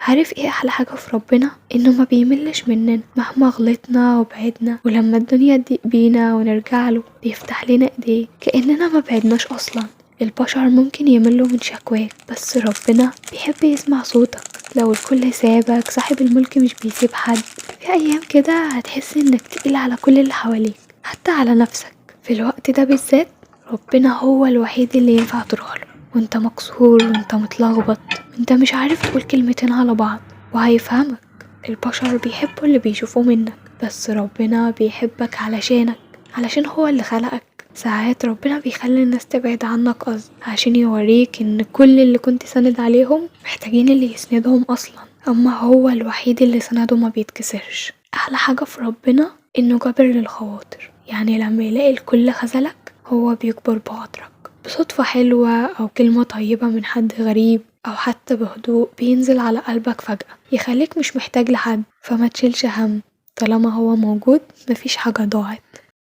عارف ايه احلى حاجة في ربنا؟ انه ما بيملش مننا مهما غلطنا وبعدنا، ولما الدنيا تضيق بينا ونرجع له بيفتح لنا ايديه كأننا ما بعدناش اصلا. البشر ممكن يملوا من شكواك، بس ربنا بيحب يسمع صوتك. لو الكل سابك، صاحب الملك مش بيسيب حد. في ايام كده هتحس انك تقيل على كل اللي حواليك، حتى على نفسك. في الوقت ده بالذات ربنا هو الوحيد اللي ينفع تروح له وانت مكسور وانت متلخبط وانت مش عارف تقول كلمتين على بعض، وهيفهمك. البشر بيحبوا اللي بيشوفوه منك، بس ربنا بيحبك علشانك، علشان هو اللي خلقك. ساعات ربنا بيخلي الناس تبعد عنك قصد عشان يوريك ان كل اللي كنت ساند عليهم محتاجين اللي يسندهم اصلا، اما هو الوحيد اللي سنده ما بيتكسرش. احلى حاجة في ربنا انه جابر للخواطر، يعني لما يلاقي الكل خذلك هو بيكبر بخاطرك. بصدفة حلوة أو كلمة طيبة من حد غريب أو حتى بهدوء بينزل على قلبك فجأة يخليك مش محتاج لحد. فما تشيلش هم، طالما هو موجود مفيش حاجة ضاعت.